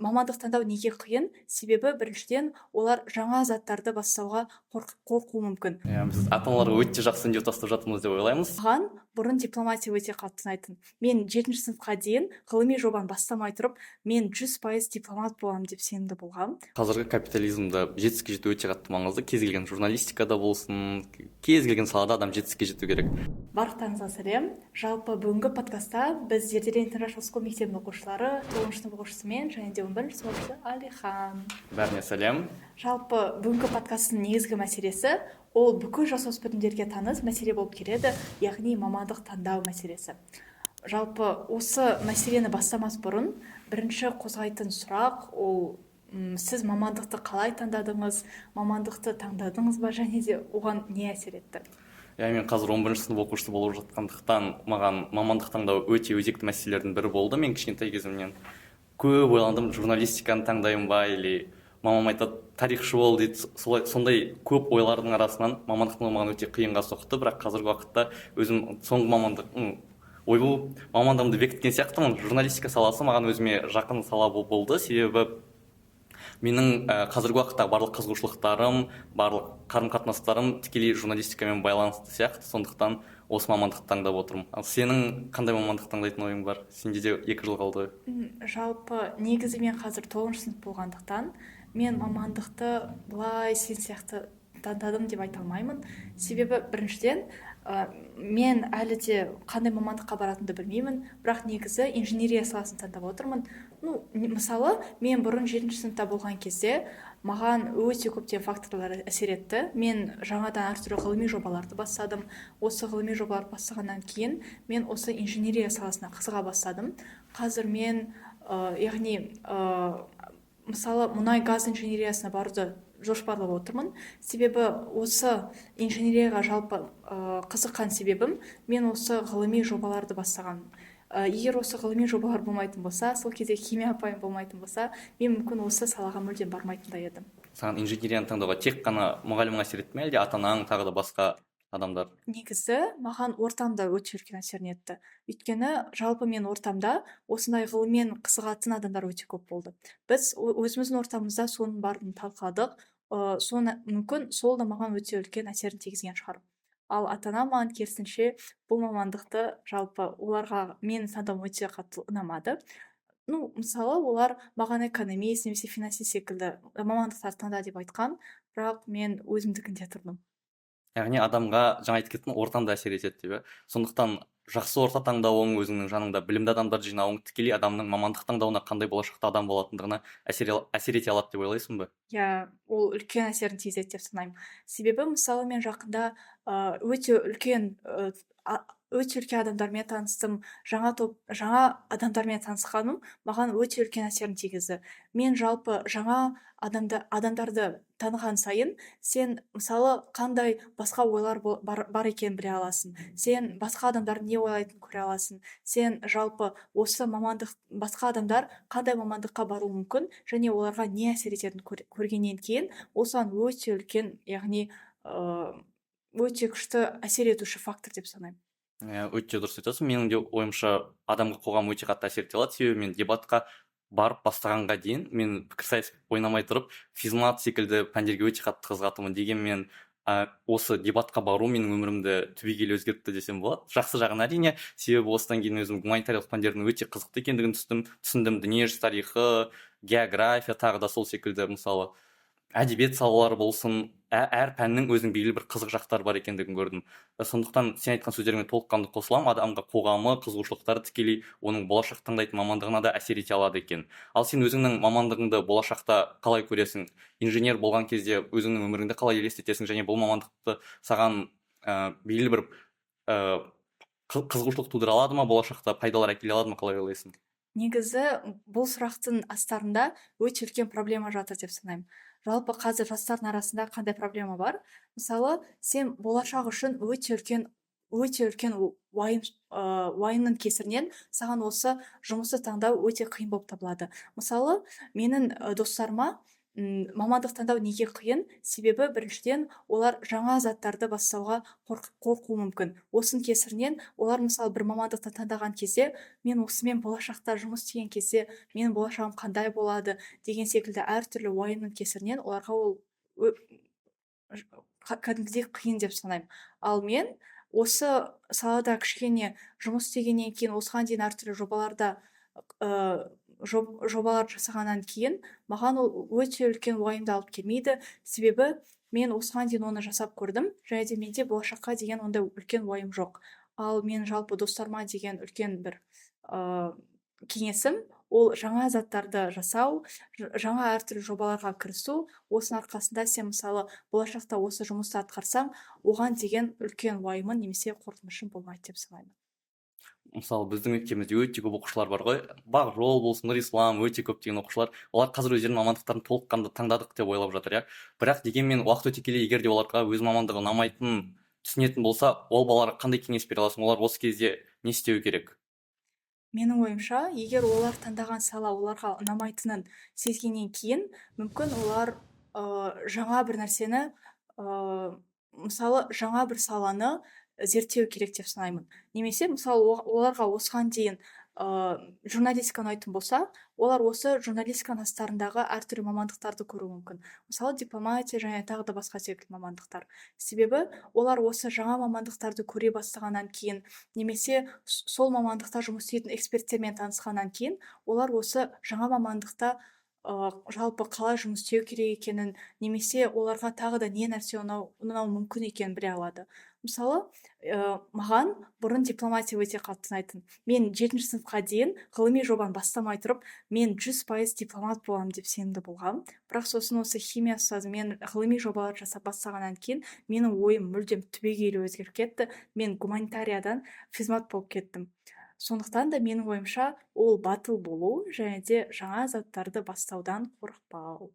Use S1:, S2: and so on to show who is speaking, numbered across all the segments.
S1: Мамандық таңдау неге қиын? Себебі, біріншіден, олар жаңа заттарды бастауға қорқуы мүмкін.
S2: Иә, біз ата аналарға өте жақсы үндеу тастап жатырмыз деп ойлаймыз.
S1: Маған бұрын дипломатия өте қатты ұнайтын. Мен жетінші сыныпқа дейін ғылыми жобаны бастамай тұрып, мен 100% дипломат боламын деп сенімді болғанмын.
S2: Қазіргі капитализмда жетістікке жету өте қатты маңызды. Кез келген журналистикада болсын, кез келген салада адам жетістікке жету керек.
S1: Барлықтарыңызға сәлем! Жалпы, бүгінгі подкастта біз Зерделе International School мектебінің оқушылары, тоғызыншы сынып оқушысы мен және де 11-сынып оқушысы Алихан.
S2: Бәріне сәлем!
S1: Жалпы, бүгінгі подкасттың негізгі мәселесі, ол бүкіл жасөспірімдерге таныс мәселе болып келеді, яғни мамандық таңдау мәселесі. Жалпы, осы мәселені бастамас бұрын бірінші қозғайтын сұрақ ол сіз мамандықты қалай таңдадыңыз, мамандықты таңдадыңыз ба және де оған не әсер етті?
S2: Иә, мен қазір 11-сынып оқушысы болып жатқандықтан, маған мамандық таңдау өте өзекті мәселелердің бірі болды. Мен кішкентай кезімнен көп ойландым: журналистиканы таңдаймын ба или мамам айтады, тарихшы бол дейді. Солай, сондай көп ойлардың арасынан мамандық таңдау маған өте қиынға соқты. Бірақ қазіргі уақытта өзім соңғы мамандық, ойбу, мамандығымды бекіткен сияқтымын. Журналистика саласы маған өзіме жақын сала болды, себебі менің қазіргі уақытта барлық қызығушылықтарым, барлық қарым қатынастарым тікелей журналистикамен байланысты сияқты. Сондықтан осы мамандықты таңдап отырмын. Ал сенің қандай мамандық таңдайтын ойың бар? Сенде де 2 жыл қалды.
S1: Жалпы, негізі мен қазір тоғызыншы сынып болғандықтан, мен мамандықты былай сен сияқты таңдадым деп айта алмаймын. Себебі, біріншіден, мен әлі де қандай мамандыққа баратынымды білмеймін, бірақ негізі инженерия саласын таңдап отырмын. Ну, мысалы, мен бұрын жетінші сыныпта болған кезде маған өте көптеген факторлар әсер етті. Мен жаңадан әртүрлі ғылыми жобаларды бастадым. Осы ғылыми жобаларды бастағаннан кейін мен осы инженерия саласына қызыға бастадым. Қазір мен яғни мысалы, мұнай газ инженериясына баруды жоспарлап отырмын. Себебі осы инженерияға жалпы қызыққан себебім, мен осы ғылыми жобаларды бастағанмын. Егер осы ғылыми жобалар болмайтын болса, сол кезде химия апайым болмайтын болса, мен мүмкін осы салаға мүлдем бармайтын да едім.
S2: Саған инженерияны таңдауға тек қана мұғалімің әсер етті ме, әлде ата анаң, тағы да басқа адамдар?
S1: Негізі маған ортам да өте үлкен әсерін етті, өйткені жалпы мен ортамда осындай ғылыммен қызығатын адамдар өте көп болды. Біз өзіміздің ортамызда соның барлығын талқыладық. Соны мүмкін сол да маған өте үлкен әсерін тигізген шығар. Ал ата анам маған керісінше, бұл мамандықты, жалпы оларға менің таңдауым өте қатты ұнамады. Ну, мысалы, олар маған экономист немесе финансист секілді мамандықтарды таңда деп айтқан, бірақ мен өзімдікінде тұрдым.
S2: Яғни адамға, жаңа айтып кеттің, ортам да әсер етеді деп, иә. Сондықтан жақсы орта таңдауың, өзіңнің жаныңда білімді адамдарды жинауың тікелей адамның мамандық таңдауына, қандай болашақта адам болатындығына әсер ете алады деп ойлайсың ба?
S1: Иә, ол үлкен әсерін тигізеді деп санаймын. Себебі, мысалы, мен жақында өте үлкен өте үлкен адамдармен таныстым. Жаңа топ, жаңа адамдармен танысқаным маған өте үлкен әсерін тигізді. Мен жалпы жаңа адамдарды таныған сайын сен, мысалы, қандай басқа ойлар бар екенін біле аласың, сен басқа адамдардың не ойлайтынын көре аласың, сен жалпы осы мамандық, басқа адамдар қандай мамандыққа баруы мүмкін және оларға не әсер ететінін көргеннен кейін, ол саған өте үлкен, яғни өте күшті әсер етуші фактор деп санаймын.
S2: Иә, өте дұрыс айтасың. Менің де ойымша, адамға қоғам өте қатты әсер ете алады, себебі мен дебатқа барып бастағанға дейін, мен пікірсайыс ойнамай тұрып, физмат секілді пәндерге өте қатты қызығатынмын. Дегенмен осы дебатқа бару менің өмірімді түбегейлі өзгертті десем болады, жақсы жағын, әрине. Себебі осыдан кейін өзім гуманитариялық пәндердің өте қызықты екендігін түсіндім. Дүниежүзі тарихы, география, тағы да сол секілді, мысалы, әдебиет салалары болсын, әр пәннің өзінің белгілі бір қызық жақтары бар екендігін көрдім. Сондықтан сен айтқан сөздеріңе толыққанды қосыламын: адамға қоғамы, қызығушылықтары тікелей оның болашақ таңдайтын мамандығына да әсер ете алады екен. Ал сен өзіңнің мамандығыңды болашақта қалай көресің? Инженер болған кезде өзіңнің өміріңді қалай елестетесің және бұл мамандықты саған белгілі бір қызығушылық тудыра алады ма, болашақта пайдалар әкеле алады ма, қалай ойлайсың?
S1: Негізі бұл сұрақтың астарында өте үлкен проблема жатыр деп санаймын. Жалпы, қазір жастардың арасында қандай проблема бар? Мысалы, сен болашақ үшін өте үлкен уайымның кесірінен саған осы жұмысты таңдау өте қиын болып табылады. Мысалы, менің достарыма Мамандық таңдау неге қиын? Себебі біріншіден, олар жаңа заттарды бастауға қорқуы мүмкін. Осының кесірінен олар, мысалы, бір мамандықты таңдаған кезде, мен осымен болашақта жұмыс істеген кезде менің болашағым қандай болады деген секілді әртүрлі уайымның кесірінен оларға ол кәдімгідей қиын деп санаймын. Ал мен осы салада кішкене жұмыс істегеннен кейін, осыған дейін әртүрлі жобаларда жобалар жасағаннан кейін, маған ол өте үлкен уайымды алып келмейді. Себебі мен осыған дейін оны жасап көрдім және де менде болашаққа деген ондай үлкен уайым жоқ. Ал мен жалпы достарыма деген үлкен бір кеңесім — ол жаңа заттарды жасау, жаңа әртүрлі жобаларға кірісу. Осының арқасында сен, мысалы, болашақта осы жұмысты атқарсаң, оған деген үлкен уайымың немесе қорқынышың болмайды деп санаймын.
S2: Мысалы, біздің мектебімізде өте көп оқушылар бар ғой, Бақжол болсын, Нұрислам, өте көптеген оқушылар. Олар қазір өздерінің мамандықтарын толыққанды таңдадық деп ойлап жатыр, иә. Бірақ дегенмен уақыт өте келе, егер де оларға өз мамандығы ұнамайтынын түсінетін болса, ол балаларға қандай кеңес бере аласың? Олар осы кезде не істеу керек?
S1: Менің ойымша, егер олар таңдаған сала оларға ұнамайтынын сезгеннен кейін, мүмкін олар жаңа бір нәрсені, мысалы, жаңа бір саланы зерттеу керек деп санаймын. Немесе, мысалы, оларға осыған дейін журналистика ұнайтын болса, олар осы журналистиканың астарындағы әртүрлі мамандықтарды көруі мүмкін, мысалы, дипломатия және тағы да басқа секілді мамандықтар. Себебі олар осы жаңа мамандықтарды көре бастағаннан кейін немесе сол мамандықта жұмыс істейтін эксперттермен танысқаннан кейін, олар осы жаңа мамандықта жалпы қалай жұмыс істеу керек екенін немесе оларға тағы да не нәрсе ұнауы мүмкін екенін біле алады. Мысалы, маған бұрын дипломатия өте қатты ұнайтын. Мен жетінші сыныпқа дейін ғылыми жобаны бастамай тұрып, мен 100% дипломат боламын деп сенімді болғанмын. Бірақ сосын осы химия ұстазымен ғылыми жобалар жасап бастағаннан кейін менің ойым мүлдем түбегейлі өзгеріп кетті. Мен гуманитариядан физмат болып кеттім. Сондықтан да менің ойымша, ол батыл болу және де жаңа заттарды бастаудан қорықпау.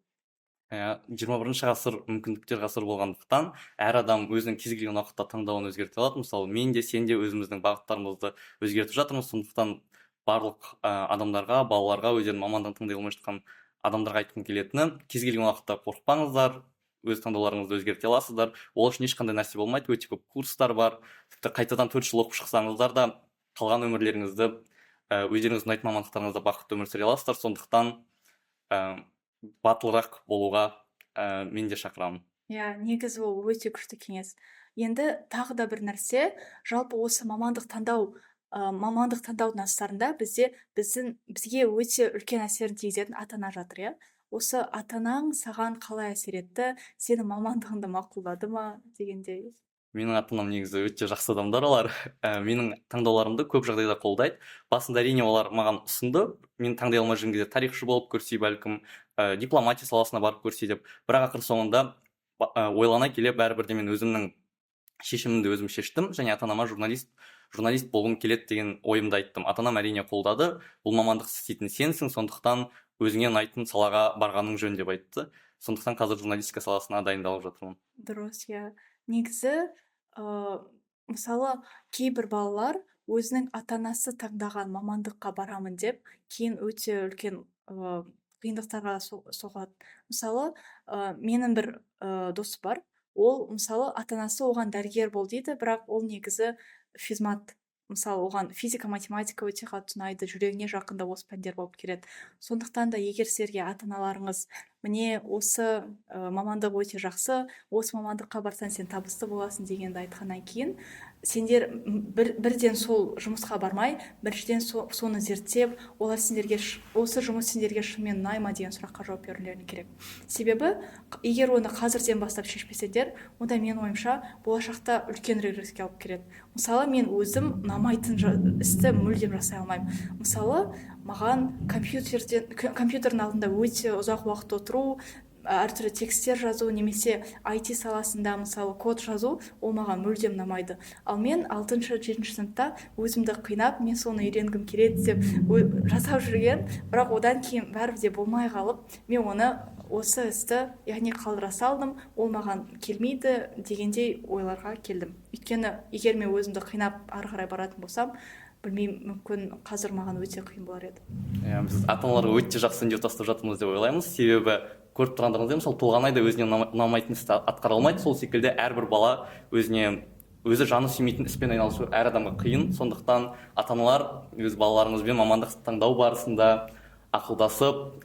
S2: Иә, 21-ғасыр мүмкіндіктер ғасыры болғандықтан, әр адам өзінің кез келген уақытта таңдауын өзгерте алады. Мысалы, мен де, сен де өзіміздің бағыттарымызды өзгертіп жатырмыз. Сондықтан барлық адамдарға, балаларға, өздерінің мамандығын таңдай алмай жатқан адамдарға айтқым келетіні: кез келген уақытта қорықпаңыздар, өз таңдауларыңызды өзгерте аласыздар. Ол үшін ешқандай нәрсе болмайды, өте көп курстар бар. Тіпті қайтадан 4 жыл оқып шықсаңыздар да, қалған өмірлеріңізді өздеріңіз ұнайтын мамандықтарыңызда бақытты өмір сүре аласыздар. Сондықтан батылырақ болуға мен де шақырамын.
S1: Иә, негізі ол өте күшті кеңес. Енді тағы да бір нәрсе: жалпы осы мамандық таңдау, мамандық таңдаудың астарында бізде бізге өте үлкен әсерін тигізетін ата ана жатыр, иә. Осы ата анаң саған қалай әсер етті, сенің мамандығыңды мақұлдады ма дегендей?
S2: Менің ата анам негізі өте жақсы адамдар. Олар менің таңдауларымды көп жағдайда қолдайды. Басында, әрине, олар маған ұсынды, мен таңдай алмай жүрген кезде, тарихшы болып көрсе, бәлкім, дипломатия саласына барып көрсе деп. Бірақ ақыр соңында ойлана келе, бәрібір де мен өзімнің шешімімді өзім шештім және ата анама журналист болғым келеді деген ойымды айттым. Ата анам, әрине, қолдады. «Бұл мамандықты істейтін сенсің, сондықтан өзіңе ұнайтын салаға барғаның жөн», — деп айтты. Сондықтан қазір журналистика саласына дайындалып жатырмын.
S1: Дұрыс, иә. Негізі мысалы, кейбір балалар өзінің ата анасы таңдаған мамандыққа барамын деп, кейін өте үлкен қиындықтарға соғады. Мысалы, менің бір досым бар. Ол, мысалы, ата анасы оған дәрігер бол дейді, бірақ ол негізі физмат. Мысалы, оған физика, математика өте қатты ұнайды, жүрегіне жақында осы пәндер болып келеді. Сондықтан да егер сіздерге ата аналарыңыз міне, осы мамандық өте жақсы, осы мамандыққа барсаң, сен табысты боласың дегенді айтқаннан кейін, сендер бірден сол жұмысқа бармай, біріншіден соны зерттеп, олар сендерге осы жұмыс сендерге шынымен ұнай ма деген сұраққа жауап берулерің керек. Себебі егер оны қазірден бастап шешпесеңдер, онда, менің ойымша, болашақта үлкен регресске алып келеді. Мысалы, мен өзім ұнамайтын істі мүлдем жасай алмаймын. Мысалы, маған компьютердің алдында өте ұзақ уақыт отыру, әртүрлі тексттер жазу немесе IT саласында, мысалы, код жазу, ол маған мүлдем ұнамайды. Ал мен алтыншы, жетінші сыныпта өзімді қинап, мен соны үйренгім келеді деп жасап жүрген. Бірақ одан кейін бәрібір де болмай қалып, мен оны, осы істі, яғни, қалдыра салдым. Ол маған келмейді дегендей ойларға келдім. Өйткені егер мен өзімді қинап ары қарай баратын болсам, білмеймін, мүмкін, қазір маған өте қиын болар еді.
S2: Иә, біз ата аналарға өте жақсы үндеу тастап жатырмыз деп ойлаймыз, себебі Көріп тұрғандарыңыздай, мысалы, Толғанай да өзіне ұнамайтын істі атқара алмайды. Сол секілді әрбір бала өзіне өзі жаны сүймейтін іспен айналысу әр адамға қиын. Сондықтан ата аналар өз балаларыңызбен мамандық таңдау барысында ақылдасып,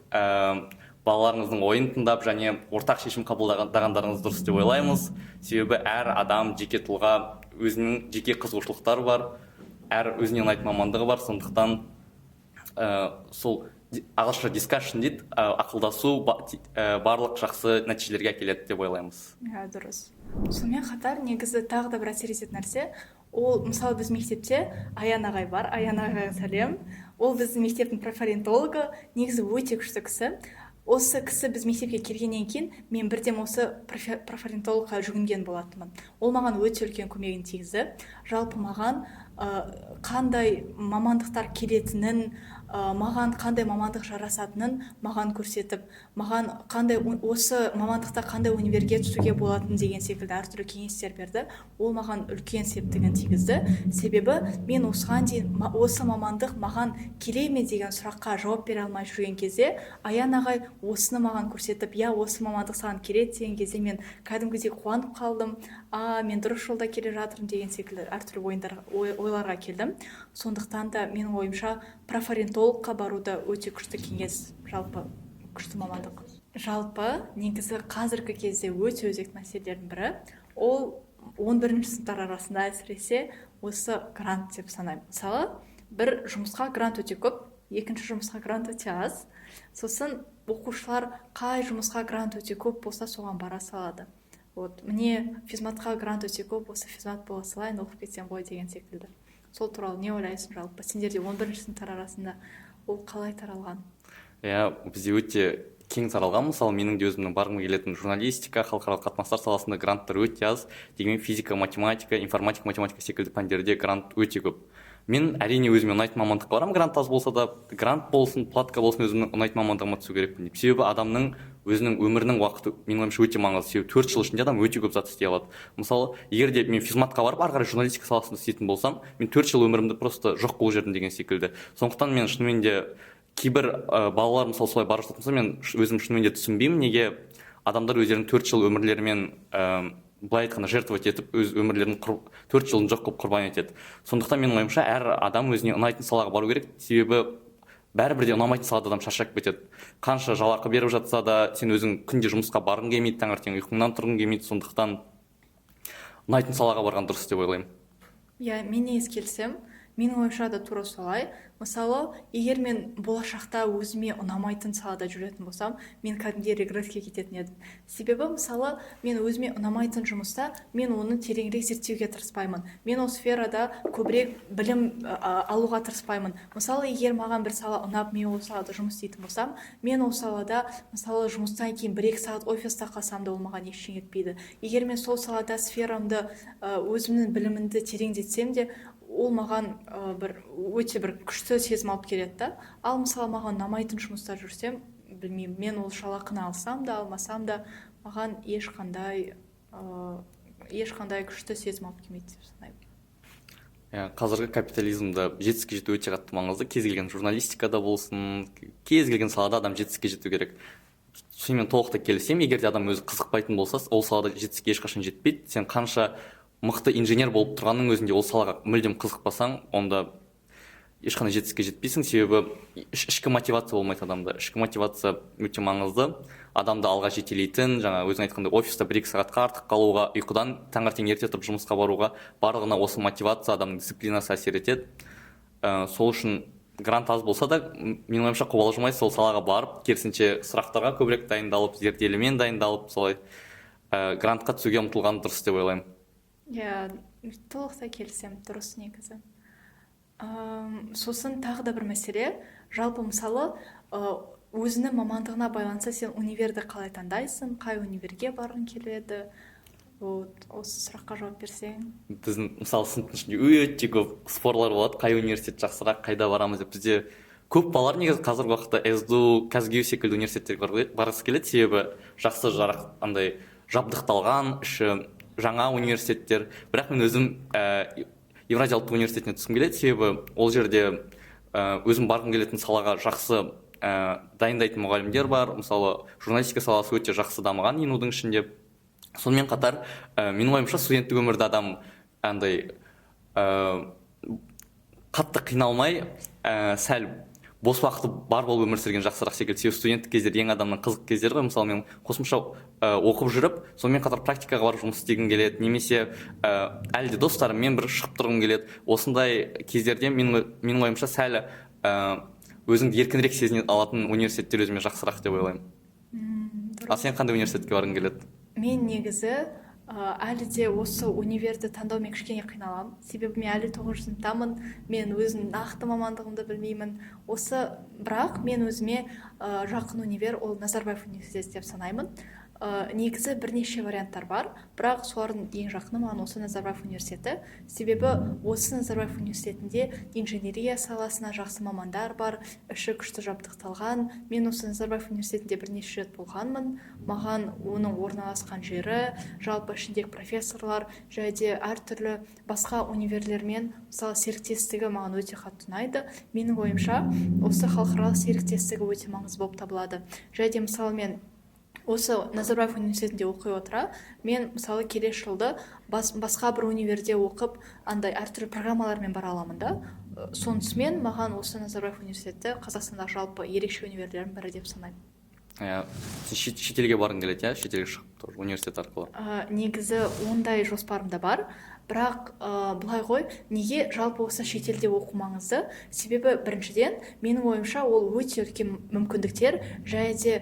S2: балаларыңыздың ойын тыңдап және ортақ шешім қабылдағандарыңыз дұрыс деп ойлаймыз. Себебі әр адам жеке тұлға, өзінің жеке қызығушылықтары бар, әр өзіне ұнайтын мамандығы бар. Сондықтан сол ағылшынша discussion дейді, ақылдасу барлық жақсы нәтижелерге әкеледі деп ойлаймыз.
S1: Иә, дұрыс. Сонымен қатар, негізі, тағы да бір әсер ететін нәрсе ол, мысалы, біз мектепте Аян ағай бар. Аян ағайға сәлем! Ол біздің мектептің профориентологы, негізі өте күшті кісі. Осы кісі біз мектепке келгеннен кейін мен бірден осы профориентологқа жүгінген болатынмын. Ол маған өте үлкен көмегін тигізді. Жалпы маған қандай мамандықтар келетінін, маған қандай мамандық жарасатынын маған көрсетіп, маған қандай осы мамандықта қандай универге түсуге болатынын деген секілді әртүрлі кеңестер берді. Ол маған үлкен септігін тигізді, себебі мен осыған дейін осы мамандық маған келе ме деген сұраққа жауап бере алмай жүрген кезде, Аян ағай осыны маған көрсетіп, иә, осы мамандық саған келеді деген кезде, мен кәдімгідей қуанып қалдым. А, мен дұрыс жолда келе жатырмын деген секілді әртүрлі ойларға келдім. Сондықтан да, менің ойымша, профориентологқа бару да өте күшті кеңес, жалпы күшті мамандық. Жалпы, негізі, қазіргі кезде өте өзекті мәселелердің бірі ол 11 сыныптар арасында, әсіресе, осы грант деп санаймын. Мысалы, бір жұмысқа грант өте көп, екінші жұмысқа грант өте аз. Сосын оқушылар қай жұмысқа грант өте көп болса, соған бара салады. Вот міне, физматқа грант өте көп, осы физмат бола салайын, оқып кетсем ғой деген секілді. Сол туралы не ойлайсың? Жалпы, сендерде 11 сыныптар арасында ол қалай таралған?
S2: Иә, бізде өте кең таралған. Мысалы, менің де өзімнің барғым келетін журналистика, халықаралық қатынастар саласында гранттар өте аз. Дегенмен физика, математика, информатика, математика секілді пәндерде грант өте көп. Мен, әрине, өзіме ұнайтын мамандыққа барамын, грант аз болса да. Грант болсын, платка болсын, өзімнің ұнайтын мамандығыма түсу керекпін деп. Себебі адамның өзінің өмірінің уақыты, менің ойымша, өте маңызды. Себебі 4 жыл ішінде адам өте көп зат істей алады. Мысалы, егер де мен физматқа барып, ары қарай журналистика саласында істейтін болсам, мен 4 жыл өмірімді просто жоқ қылып жібердім деген секілді. Сондықтан мен шынымен де кейбір балалар, мысалы, солай барып жататын болса, мен өзім шынымен де түсінбеймін, неге адамдар өздерінің 4 жыл өмірлерімен, былай айтқанда, жертвовать етіп, өз өмірлерін 4 жылын жоқ қылып құрбан етеді. Сондықтан, менің ойымша, әр адам өзіне ұнайтын салаға бару керек. Себебі бәрібір де ұнамайтын салада адам шаршап кетеді. Қанша жалақы беріп жатса да, сен өзің күнде жұмысқа барғың келмейді, таңертең ұйқыңнан тұрғың келмейді. Сондықтан ұнайтын салаға барған дұрыс деп ойлаймын.
S1: Иә, мен негізі келісемін. Менің ойымша да тура солай. Мысалы, егер мен болашақта өзіме ұнамайтын салада жүретін болсам, мен кәдімгідей регресске кететін едім. Себебі, мысалы, мен өзіме ұнамайтын жұмыста мен оны тереңірек зерттеуге тырыспаймын, мен ол сферада көбірек білім алуға тырыспаймын. Мысалы, егер маған бір сала ұнап, мен ол салада жұмыс істейтін болсам, мен ол салада, мысалы, жұмыстан кейін 1-2 сағат офиста қалсам да, ол маған ештеңе етпейді. Егер мен сол салада сферамды, өзімнің білімімді тереңдетсем де, ол маған бір өте бір күшті сезім алып келеді да. Ал, мысалы, маған ұнамайтын жұмыста жүрсем, білмеймін, мен ол жалақыны алсам да, алмасам да, маған ешқандай күшті сезім алып келмейді деп санаймын.
S2: Иә, қазіргі капитализмда жетістікке жету өте қатты маңызды. Кез келген журналистикада болсын, кез келген салада адам жетістікке жету керек. Сонымен толықтай келісемін. Егер де адам өзі қызықпайтын болса, ол салада жетістікке ешқашан жетпейді. Сен қанша мықты инженер болып тұрғанның өзінде, ол салаға мүлдем қызықпасаң, онда ешқандай жетістікке жетпейсің. Себебі ішкі мотивация болмайды адамда. Ішкі мотивация өте маңызды, адамды алға жетелейтін. Жаңа өзің айтқандай, офиста 1-2 сағатқа артық қалуға, ұйқыдан таңертең ерте тұрып жұмысқа баруға, барлығына осы мотивация, адамның дисциплинасы әсер етеді. Сол үшін грант аз болса да, менің ойымша, қобалжымай сол салаға барып, керісінше, сұрақтарға көбірек дайындалып, зерделімен дайындалып, солай грантқа түсуге ұмтылған дұрыс деп ойлаймын.
S1: Иә, толықтай келісемін, дұрыс негізі. Сосын тағы да бір мәселе. Жалпы, мысалы, өзінің мамандығына байланысты сен универді қалай таңдайсың, қай универге барғың келеді? Вот осы сұраққа жауап берсең.
S2: Біздің, мысалы, сыныптың ішінде өте көп спорлар болады, қай университет жақсырақ, қайда барамыз деп. Бізде көп балалар негізі қазіргі уақытта СДУ, КазГЮУ секілді университеттерге барғысы келеді, себебі жақсы, жарық, андай жабдықталған, іші жаңа университеттер. Бірақ мен өзім Евразия ұлттық университетіне түскім келеді, себебі ол жерде өзім барғым келетін салаға жақсы дайындайтын мұғалімдер бар. Мысалы, журналистика саласы өте жақсы дамыған ЕНУ-дың ішінде. Сонымен қатар, менің ойымша, студенттік өмірде адам андай қатты қиналмай, сәл бос уақыты бар болып өмір сүрген жақсырақ секілді. Себебі студенттік кездер ең адамның қызық кездері ғой. Мысалы, мен қосымша оқып жүріп, сонымен қатар практикаға барып жұмыс істегім келеді немесе әлі де достарыммен бір шығып тұрғым келеді. Осындай кездерде менің ойымша, сәл өзіңді еркінірек сезіне алатын университеттер өзіме жақсырақ деп ойлаймын. Ал сен қандай университетке барғың келеді?
S1: Мен негізі әлі де осы универді таңдаумен кішкене қиналамын, себебі мен әлі тоғызыншы сыныптамын, мен өзім нақты мамандығымды білмеймін осы. Бірақ мен өзіме жақын универ ол Назарбаев университеті деп санаймын. Негізі бірнеше варианттар бар, бірақ солардың ең жақыны маған осы Назарбаев университеті, себебі осы Назарбаев университетінде инженерия саласына жақсы мамандар бар, іші күшті жабдықталған. Мен осы Назарбаев университетінде бірнеше рет болғанмын. Маған оның орналасқан жері, жалпы ішіндегі профессорлар және де әртүрлі басқа универлермен, мысалы, серіктестігі маған өте қатты ұнайды. Менің ойымша, осы халықаралық серіктестігі өте маңызды болып табылады. Және де, мысалы, мен осы Назарбаев университетінде оқи отыра, мен, мысалы, келесі жылды басқа бір универде оқып, андай әртүрлі программалармен бара аламын да. Сонысымен маған осы Назарбаев университеті Қазақстандағы жалпы ерекше универлердің бірі деп санаймын.
S2: Иә, сен шетелге барғың келеді, иә, шетелге шығып тоже университет арқылы?
S1: Негізі ондай жоспарым да бар, бірақ былай ғой, неге жалпы осы шетелде оқу маңызды? Себебі біріншіден, менің ойымша, ол өте үлкен мүмкіндіктер және де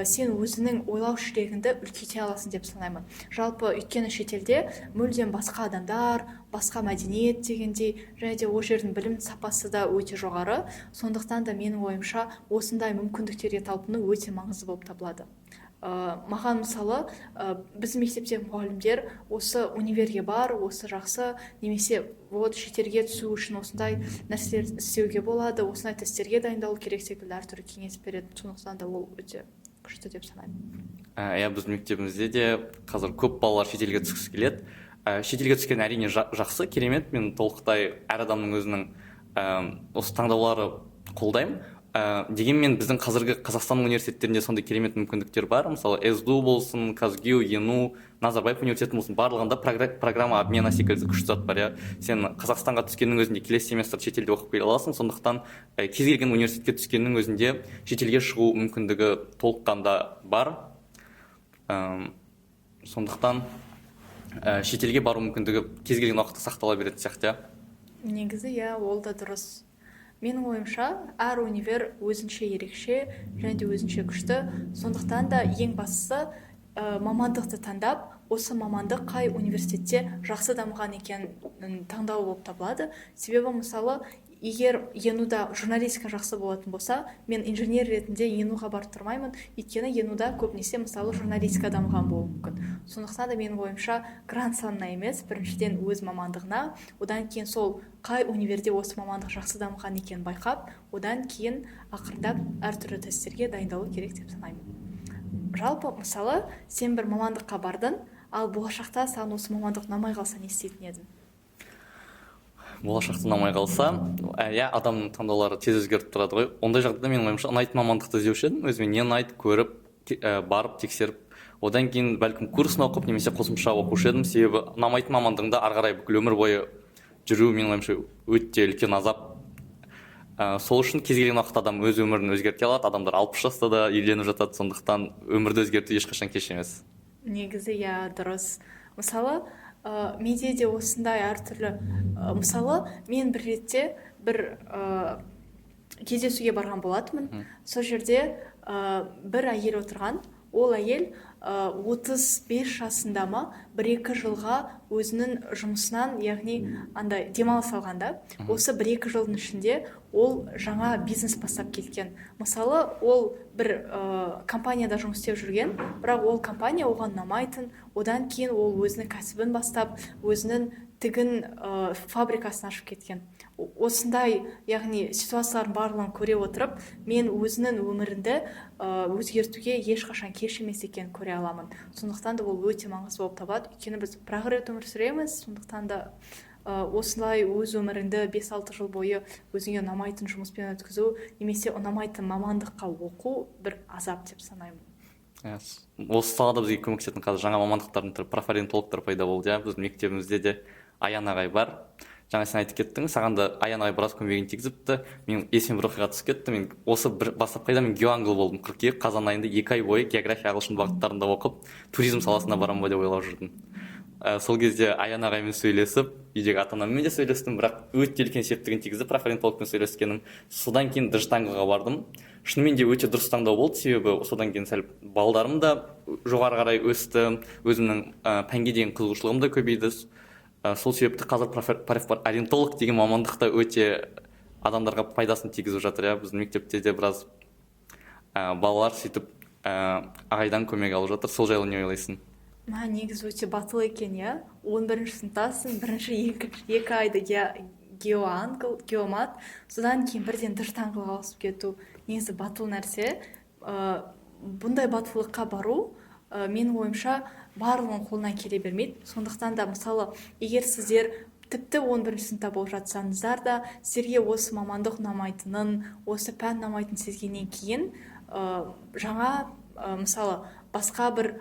S1: сен өзіңнің ойлау ширегіңді үлкейте аласың деп санаймын. Жалпы, өйткені шетелде мүлдем басқа адамдар, басқа мәдениет дегендей, және де ол жердің білім сапасы да өте жоғары. Сондықтан да менің ойымша, осындай мүмкіндіктерге талпыну өте маңызды болып табылады. Маған, мысалы, біздің мектептегі мұғалімдер осы универге бар, осы жақсы, немесе вот шетелге түсу үшін осындай нәрселер істеуге болады, осындай тесттерге дайындалу керек секілді әртүрлі кеңес береді. Сондықтан да ол өте күшті деп санаймын.
S2: Иә, біздің мектебімізде де қазір көп балалар шетелге түскісі келеді. Шетелге түскен, әрине, жақсы, керемет. Мен толықтай әр адамның өзінің осы таңдаулары қолдаймын. Дегенмен біздің қазіргі Қазақстан университеттерінде сондай керемет мүмкіндіктер бар. Мысалы, СДУ болсын, КазГЮУ, ЕНУ, Назарбаев университеті болсын, барлығында программа обмена секілді күшті зат бар, иә. Сен Қазақстанға түскеннің өзінде келесі семестр шетелде оқып келе аласың. Сондықтан кез келген университетке түскеннің өзінде шетелге шығу мүмкіндігі толыққанды бар. Сондықтан шетелге бару мүмкіндігі кез келген уақытта сақтала беретін сияқты, иә.
S1: Негізі иә, ол да дұрыс. Менің ойымша, әр универ өзінше ерекше және де өзінше күшті. Сондықтан да ең бастысы мамандықты таңдап, осы мамандық қай университетте жақсы дамыған екенін таңдау болып табылады. Себебі, мысалы, егер ЕНУ-да журналистика жақсы болатын болса, мен инженер ретінде ЕНУ-ға барып тұрмаймын, өйткені ЕНУ-да көбінесе, мысалы, журналистика дамыған болуы мүмкін. Сондықтан да менің ойымша, грант санына емес, біріншіден өз мамандығына, одан кейін сол қай универде осы мамандық жақсы дамыған екенін байқап, одан кейін ақырындап әртүрлі тесттерге дайындалу керек деп санаймын. Жалпы, мысалы, сен бір мамандыққа бардың, ал болашақта саған осы мамандық ұнамай қалса, не істейтін едің?
S2: Болашақта ұнамай қалса, иә, адамның таңдаулары тез өзгеріп тұрады ғой. Ондай жағдайда, менің ойымша, ұнайтын мамандықты іздеуші едім өзіме. Не ұнайды, көріп, барып тексеріп, одан кейін бәлкім курсын оқып немесе қосымша оқушы едім. Себебі ұнамайтын мамандығыңда ары қарай бүкіл өмір бойы жүру, менің ойымша, өте үлкен азап. Сол үшін кез келген уақытта адам өз өмірін өзгерте алады. Адамдар 60 жаста да үйленіп жатады, сондықтан өмірді өзгерту ешқашан кеш емес.
S1: Негізі иә, дұрыс. Мысалы, менде де осындай әртүрлі, мысалы, мен бір ретте бір кездесуге барған болатынмын. Сол жерде бір әйел отырған. Ол әйел 35 жасында ма, 1-2 жылға өзінің жұмысынан, яғни андай демалыс алған да. Осы 1-2 жылдың ішінде ол жаңа бизнес бастап кеткен. Мысалы, ол бір компанияда жұмыс істеп жүрген, бірақ ол компания оған ұнамайтын. Одан кейін ол өзінің кәсібін бастап, өзінің тігін фабрикасын ашып кеткен. Осындай, яғни, ситуациялардың барлығын көре отырып, мен өзінің өмірінде өзгертуге ешқашан кеш емес екенін көре аламын. Сондықтан да ол өте маңызды болып табылады, өйткені біз бір ақ рет өмір сүреміз. Сондықтан да Осылай өз өміріңді 5-6 жыл бойы өзіңе ұнамайтын жұмыспен өткізу немесе ұнамайтын мамандыққа оқу бір азап деп санаймын.
S2: Иә, осы салада бізге көмектесетін қазір жаңа мамандықтардың түрі профориентологтар пайда болды, иә. Біздің мектебімізде де Аян ағай бар. Жаңа сен айтып кеттің, саған да Аян ағай біраз көмегін тигізіпті. Мен есіме бір оқиға түсіп кетті. Мен осы бір бастапқы айда мен геоангл болдым. Қыркүйек, қазан айында 2 ай бойы география, ағылшын бағыттарында оқып, туризм саласына барамын ба деп ойлап жүрдім. Сол кезде Аян ағаймен сөйлесіп, үйдегі ата анаммен де сөйлестім, бірақ өте үлкен септігін тигізді профориентологпен сөйлескенім. Содан кейін дижитанглға бардым. Шынымен де өте дұрыс таңдау болды, себебі содан кейін сәл балдарым да жоғары қарай өсті, өзімнің пәнге деген қызығушылығым да көбейді. Сол себепті қазір профориентолог деген мамандық та өте адамдарға пайдасын тигізіп жатыр, иә. Біздің мектепте де біраз балалар сөйтіп ағайдан көмек алып жатыр. Сол жайлы не ойлайсың?
S1: Мә, негізі өте батыл екен, иә. 11-ші сыныптасың, бірінші 2 айды геоангл, геомат, содан кейін бірден дижитанглға ауысып кету негізі батыл нәрсе. Бұндай батылдыққа бару, менің ойымша, барлығының қолынан келе бермейді. Сондықтан да, мысалы, егер сіздер тіпті 11 сыныпта болып жатсаңыздар да, сіздерге осы мамандық ұнамайтынын, осы пән ұнамайтынын сезгеннен кейін, жаңа, мысалы, басқа бір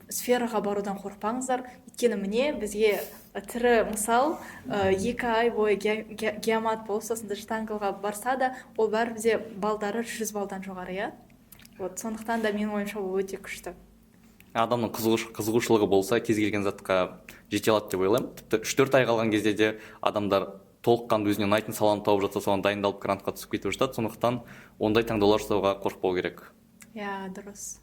S1: сфераға барудан қорықпаңыздар. Өйткені міне бізге тірі мысал, 2 ай бойы геомат болып, сосын дижитанглға барса да, ол бәрібір де балдары 100 балдан жоғары, иә. Вот, сондықтан да менің ойымша, ол өте күшті.
S2: Адамның қызығушылығы болса, кез келген затқа жете алады деп ойлаймын. Тіпті 3-4 ай қалған кезде де адамдар толыққанды өзіне ұнайтын саланы тауып жатса, соған дайындалып, грантқа түсіп кетіп жатады. Сондықтан ондай таңдаулар жасауға қорықпау керек.
S1: Иә, дұрыс.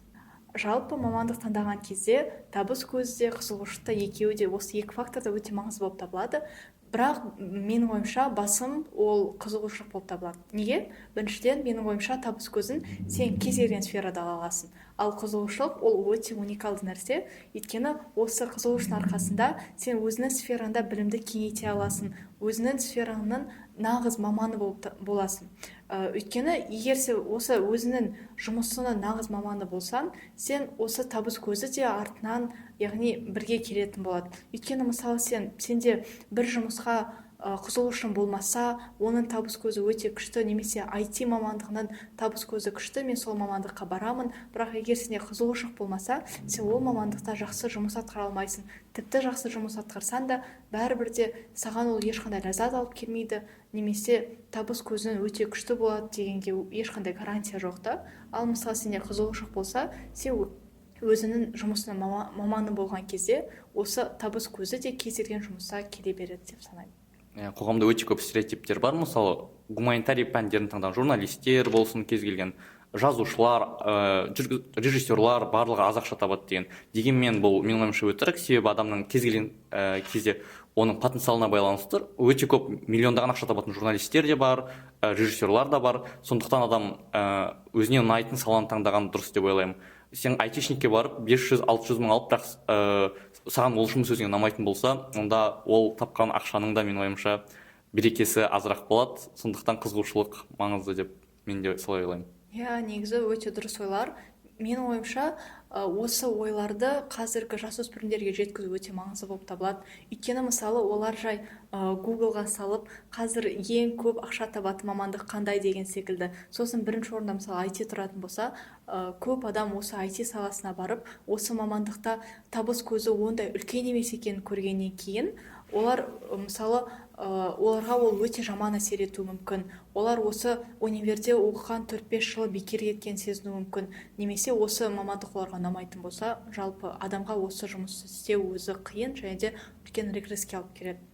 S1: Жалпы мамандық таңдаған кезде табыс көзі де, қызығушылық та, екеуі де, осы екі фактор да өте маңызды болып табылады. Бірақ менің ойымша, басым ол қызығушылық болып табылады. Неге? Біріншіден, менің ойымша, табыс көзін сен кез келген сферада ала аласың. Ал қызығушылық ол өте уникалды нәрсе. Өйткені осы қызығушылықтың арқасында сен өзіңнің сфераңда білімді кеңейте аласың, өзіңнің сфераңның нағыз маманы болып боласың. Өйткені егер сен осы өзіңнің жұмысының нағыз маманы болсаң, сен осы табыс көзі де артынан, яғни бірге келетін болады. Өйткені, мысалы, сенде бір жұмысқа қызығушылығың болмаса, оның табыс көзі өте күшті, немесе IT мамандығының табыс көзі күшті, мен сол мамандыққа барамын. Бірақ егер сенде қызығушылық болмаса, сен ол мамандықта жақсы жұмыс атқара алмайсың. Тіпті жақсы жұмыс атқарсаң да, бәрібір де саған ол ешқандай ләззат алып келмейді, немесе табыс көзінің өте күшті болады дегенге ешқандай гарантия жоқ та. Ал мысалы, сенде қызығушылық болса, сен өзіңнің жұмысының маманы болған кезде осы табыс көзі де кез келген жұмыста келе береді деп санаймын.
S2: Қоғамда өте көп стереотиптер бар. Мысалы, гуманитарий пәндерін таңдаған журналистер болсын, кез келген жазушылар, режиссерлар, барлығы аз ақша табады деген. Дегенмен бұл менің ойымша өтірік, себебі адамның кез келген кезде оның потенциалына байланысты өте көп миллиондаған ақша табатын журналистер де бар, режиссерлар да бар. Сондықтан адам өзіне ұнайтын саланы таңдаған дұрыс деп ойлаймын. Сен айтишникке барып 500-600 мың алып, бірақ саған ол жұмыс өзіңе ұнамайтын болса, онда ол тапқан ақшаның да, менің ойымша, берекесі азырақ болады. Сондықтан қызығушылық маңызды деп мен де солай ойлаймын.
S1: Иә, негізі өте дұрыс ойлар. Менің ойымша, осы ойларды қазіргі жасөспірімдерге жеткізу өте маңызды болып табылады. Өйткені, мысалы, олар жай Гуглға салып, қазір ең көп ақша табатын мамандық қандай деген секілді. Сосын бірінші орында, мысалы, IT тұратын болса, көп адам осы IT саласына барып, осы мамандықта табыс көзі ондай үлкен емес екенін көргеннен кейін, олар, мысалы, оларға ол өте жаман әсер етуі мүмкін. Олар осы универде оқыған 4-5 жылы бекер кеткенін сезінуі мүмкін. Немесе осы мамандық оларға ұнамайтын болса, жалпы адамға осы жұмысты істеу өзі қиын және де үлкен регресске алып келеді.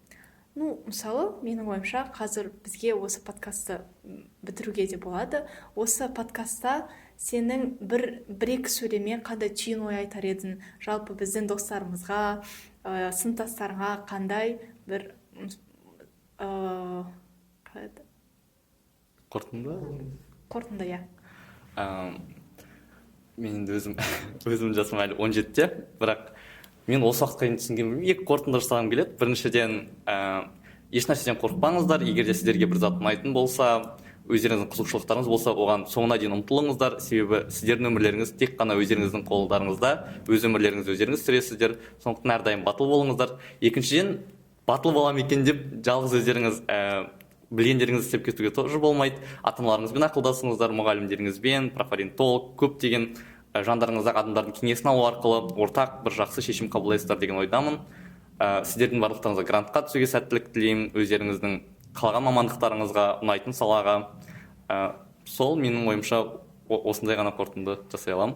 S1: Мысалы, менің ойымша, қазір бізге осы подкастты бітіруге де болады. Осы подкастта сенің бір екі сөйлеммен қандай түйін ой айтар едің? Жалпы біздің достарымызға, сыныптастарыңа қандай бір, қалай еді?
S2: Қорытынды?
S1: Қорытынды, иә.
S2: Мен енді өзім жасым әлі 17-те, бірақ мен осы уақытқа дейін түсінген екі қорытынды жасағым келеді. Біріншіден, еш нәрседен қорықпаңыздар. Егер де сіздерге бір зат ұнайтын болса, өздеріңіздің қызығушылықтарыңыз болса, оған соңына дейін ұмтылыңыздар. Себебі сіздердің өмірлеріңіз тек қана өздеріңіздің қолдарыңызда, өз өмірлеріңізді өздеріңіз сүресіздер. Сондықтан әрдайым батыл болыңыздар. Екіншіден, Батыл бола ма екен деп жалғыз өздеріңіз білгендеріңізді істеп кетуге тоже болмайды. Ата аналарыңызбен ақылдасыңыздар, мұғалімдеріңізбен, профориентолог, көптеген жандарыңыздағы адамдардың кеңесін алу арқылы ортақ бір жақсы шешім қабылдайсыздар деген ойдамын. Сіздердің барлықтарыңызға грантқа түсуге сәттілік тілеймін, өздеріңіздің қалаған мамандықтарыңызға, ұнайтын салаға. Сол менің ойымша, осындай ғана қорытынды жасай аламын.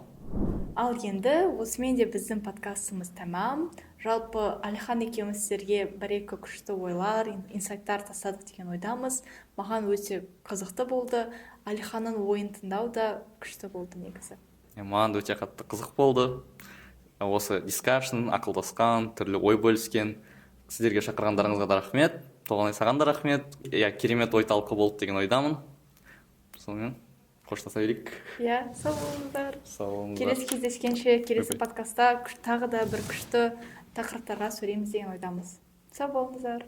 S1: Ал енді осымен де біздің подкастымыз тәмам. Жалпы, Әлихан екеуміз сіздерге бір екі күшті ойлар, инсайттар тастадық деген ойдамыз. Маған өте қызықты болды. Әлиханның ойын тыңдау да күшті болды негізі.
S2: Иә, маған да өте қатты қызық болды осы discussion, ақылдасқан, түрлі ой бөліскен. Сіздерге шақырғандарыңызға да рахмет. Толғанай, саған да рахмет. Иә, керемет ой талқы болды деген ойдамын. Сонымен қоштаса берейік.
S1: Иә, сау болыңыздар.
S2: Сау болыңыздар.
S1: Келесі кездескенше, келесі
S2: Бай-бай.
S1: подкастта тағы да бір күшті тақырыптарға сөйлейміз деген ойдамыз. Сау болыңыздар.